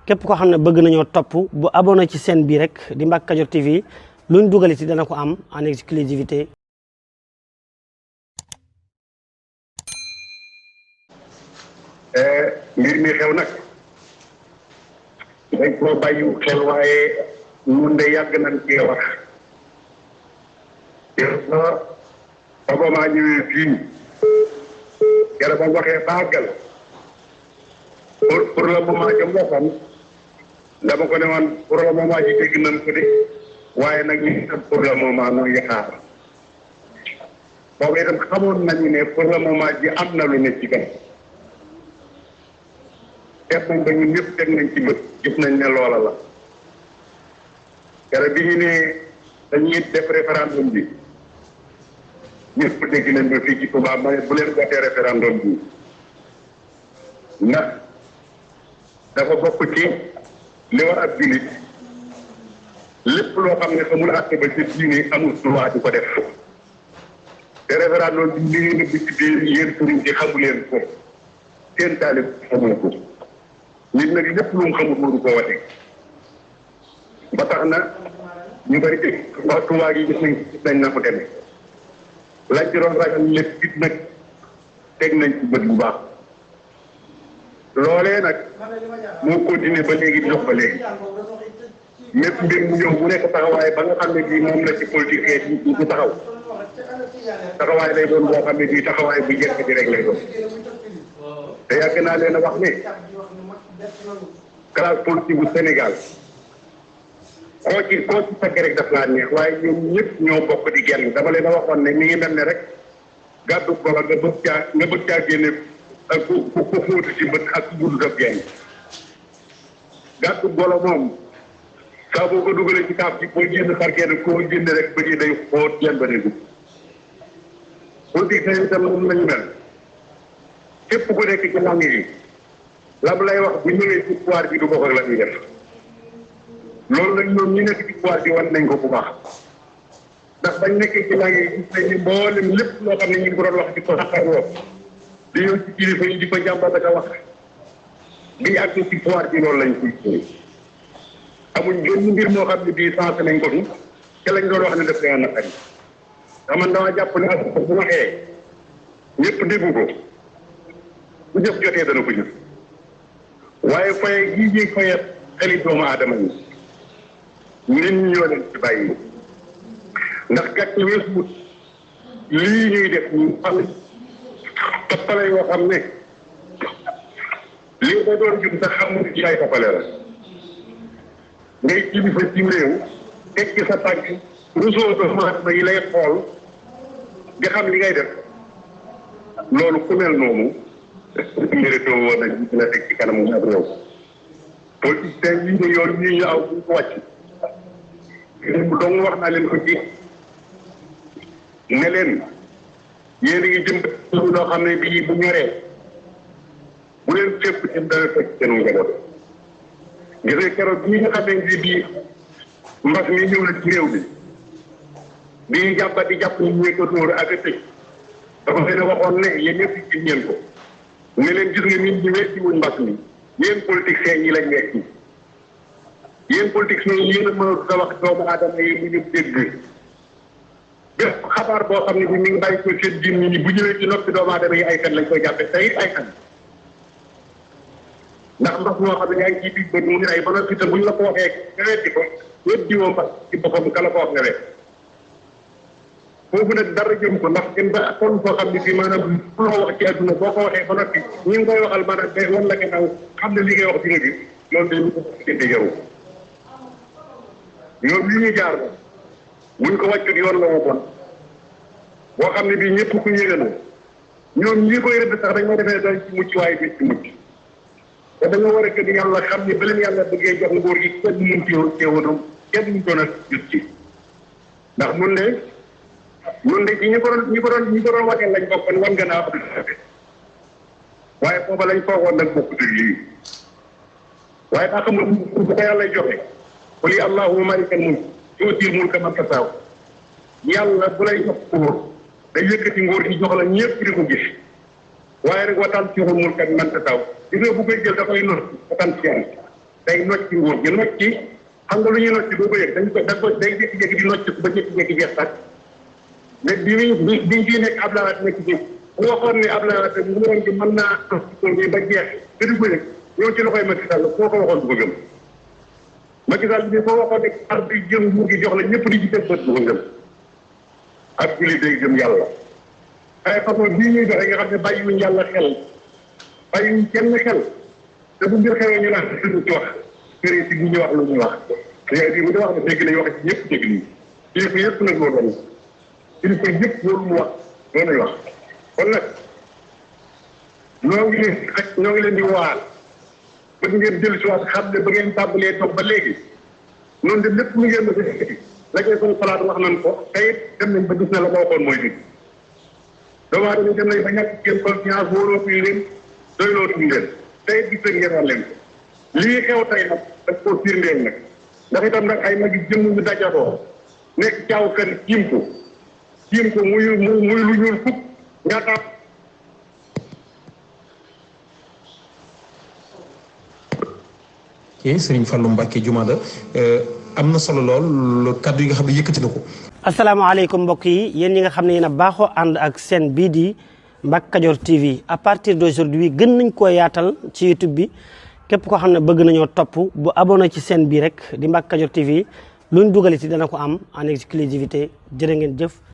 képp koo xam ne bëgg nañoo topp bu abonné ci chaîne bii rek di Mbacke Kadior TV luñ dugaliti dana ko am en exclusivité. mbir mi xew nag dañ koo bàyyi xel waaye ñun de yàgg nañ cee wax Obama ñëwee fii yàlla ba waxee baagal pour le moment jëm waxam dama ko ne woon pour le moment ji dégg nañ ko de waaye nag ñu tam pour le moment mooy xaar boobu itam xamoon nañu ne pour le moment ji am na lu ne ci gën def nañ ba ñun ñëpp teg nañ ci bët gis nañ ne loola la kere bi ñu ne dañuy def référendum bi ñëpp dégg nañ ba fii ci Touba ma ne bu leen gàttee référendum bi ndax dafa bokk ci li war ab jullit lépp loo xam ne xamul àtte ba ci diine amul droit di ko def te référendum bi li ngeen nëbb ci biir yéen sëriñ ci xamu leen ko seen taalib xamul ko nit nag lépp lu mu xamul waru koo wate ba tax na ñu bari teg wax Touba gi gis nañ na ko demee lañ ci doon ragal lépp it nag teg nañ ci bët bu baax loolee nag moo continué ba léegi di dox ba léegi mépp mbir mu ñëw bu nekk taxawaay ba nga xam ne bii moom la ci politique yi ñu taxaw taxawaay lay doon boo xam ne bii taxawaay bu jekk di rek lay doon te yàgg naa leen a wax ne classe politique bu Sénégal koo ci fekk rek daf laa neex waaye ñoom ñëpp ñoo bokk di genn dama leen a waxoon ne mi ngi mel ne rek gàddu golo nga bëgg caa génne ak ku fóotu ci bët ak ku gudd daf genn gàddu golo moom saa boo ko dugalee ci kaaf ci boo génn xar genn koo génne rek bëgg day xóot genn ba dégg politique yi itam moom lañu mel képp ku nekk ci langue yi lam lay wax bu ñëwee ci pouvoir bi du bokk ak la ñuy def loolu nag ñoom ñi nekk ci pouvoir bi wan nañ ko bu baax ndax bañ nekkee ci langue yi gis nañ ni mboolem lépp loo xam ne ñu ngi ko doon wax di ko xaqaroo di ñëw ci kilifa yi di ko jàmbat ak a wax bi ak ci pouvoir bi loolu lañ koy amuñ benn mbir moo xam ne bii sensé nañ ko fi te lañ doon wax ne def daa naqari ndax man dama jàpp ne ak bu waxee ñëpp déggu ko bu jëf jotee dana ko jëf waaye faye gii ñuy faye xeli doomu aadama yi nit ñi ñoo leen ci bàyyi ndax gàcce weesu lii ñuy def ñu xam toppale yoo xam ne lii da doon jum sax xamul ci ay toppale la ngay kilifa ci réew teg ci sa tànk rusoo doomu aadama yi lay xool nga xam li ngay def loolu ku mel noonu mérité woon nañ ñu la teg ci kanamu ak réew politicien yi ne yoon ñii ñu aw bu ko wàcc dong wax naa leen ko ci ne leen yéen a ngi jëm loo xam ne bii bu ñoree bu leen fépp ci dana fekk seen njaboot gis nga keroog bii nga xam ne bii mbas mi ñëw na ci réew bi di jàppat di jàpp ñu ko dóor ak a tëj dafa leen a waxoon ne yéen ñëpp ci ngeen ko ne leen gis nga nit ñi wetti wuñ mbas mi yéen politiciens yi lañ wetti yéen politiciens yi yéen a mën a wax doomu aadama yi mu ñu dégg bépp xabaar boo xam ne bi mi ngi bàyyi ko seen jim ñi bu ñëwee ci noppi doomu aadama yi ay fen lañ koy jàppe te it ay fen ndax mbas moo xam ne yaa ngi ciy biir bët mu ngi ay ba noppi te buñ la ko waxee nga weddi ko weddi woo mbas ci boppam kala ko wax nga wet foofu nag dara jëm ko ndax gën ba kon foo xam ne fii maanaam loo wax ci àdduna boo ko waxee ba noppi ñi ngi koy waxal maanaam day wan la gannaaw xam ne li ngay wax dina bi loolu day lu ko di jaru ñoom li ñuy jaar buñ ko wàccut yoon la woon boo xam ne bii ñëpp ku yëgana ñoom ñi koy rëdd sax dañ ma defee dañ ci mucc waaye bi ci mucc te dañoo war a gën yàlla xam ne ba leen yàlla bëggee jox nguur gi kenn mun teewoon kenn mun doon a jot ci ndax mun de ci ñi ko doon wateel lañ bokkoon wan nga naa waaye booba lañ foogoon nag bokkutul lii waaye daa xam ne bu ko yàlla joxe qul allahumma malikal mulk tuutil mulka man tasaaw yàlla bu lay jox nguur day yëkkati nguur gi jox la ñëpp di ko gis waaye rek wataan ci mulka man tasaaw gis nga bu koy jël da koy not wataan ci day nocc ci nguur gi nocc ci xam nga lu ñuy nocc doo ko yëg dañ ko day jékki-jékki di nocc ba jékki-jékki jeex sax mais biñ fii nekk Abdoulaye Wade nekk ci bu waxoon ne Abdoulaye Wade nguuram gi mën naa bi ba jeex te du ko yëg ñëw ci loxoy Macky Sall foo ko waxoon du ko gëm Macky Sall bi foo waxoon ne ar bi jëm nguur gi jox la ñëpp di ci teg bët du ko gëm ak julli day gëm yàlla ay façon bii ñuy doxee nga xam ne bàyyiwuñ yàlla xel bàyyiwuñ kenn xel te bu mbir xewee ñu naan suñu ci wax këri si bu ñu wax lu ñuy wax bi bu da wax ne dégg lañ wax ci ñëpp dégg nii kilifa yëpp nag loolu lañ kilifa yëpp loolu mu wax loolu lay wax kon nag ñoo ngi leen di waar ba ngeen dellu si waat xam ne ba ngeen tàmbalee toog ba léegi noonu de lépp lu ngeen ma si la ngeen koy xalaat wax nañ ko tey dem nañ ba gis na la ma waxoon mooy dëgg doomu aadama dem nañ ba ñàkk seen confiance wóolootuñ leen doylootuñ leen tey gis nañ ngeen wax leen ko lii xew tey nag daf koo firndeel nag ndax itam nag ay mag yi jëmm ñu dajatoo nekk caaw fenn tiim ko muy lu ñuul fukk ñaata Serigne Fallou Mbacké Jumaada am na solo lool kaddu yi nga xam ne yëkkati na ko. asalaamaaleykum mbokk yi yéen ñi nga xam ne yéen a baaxoo ànd ak seen bii di Mbacke Kadior TV à partir d'aujourd'hui gën nañ koo yaatal ci YouTube bi képp koo xam ne bëgg nañoo topp bu abonné ci seen bii rek di Mbacke Kadior TV luñ dugaliti dana ko am en exclusivité jërë ngeen jëf.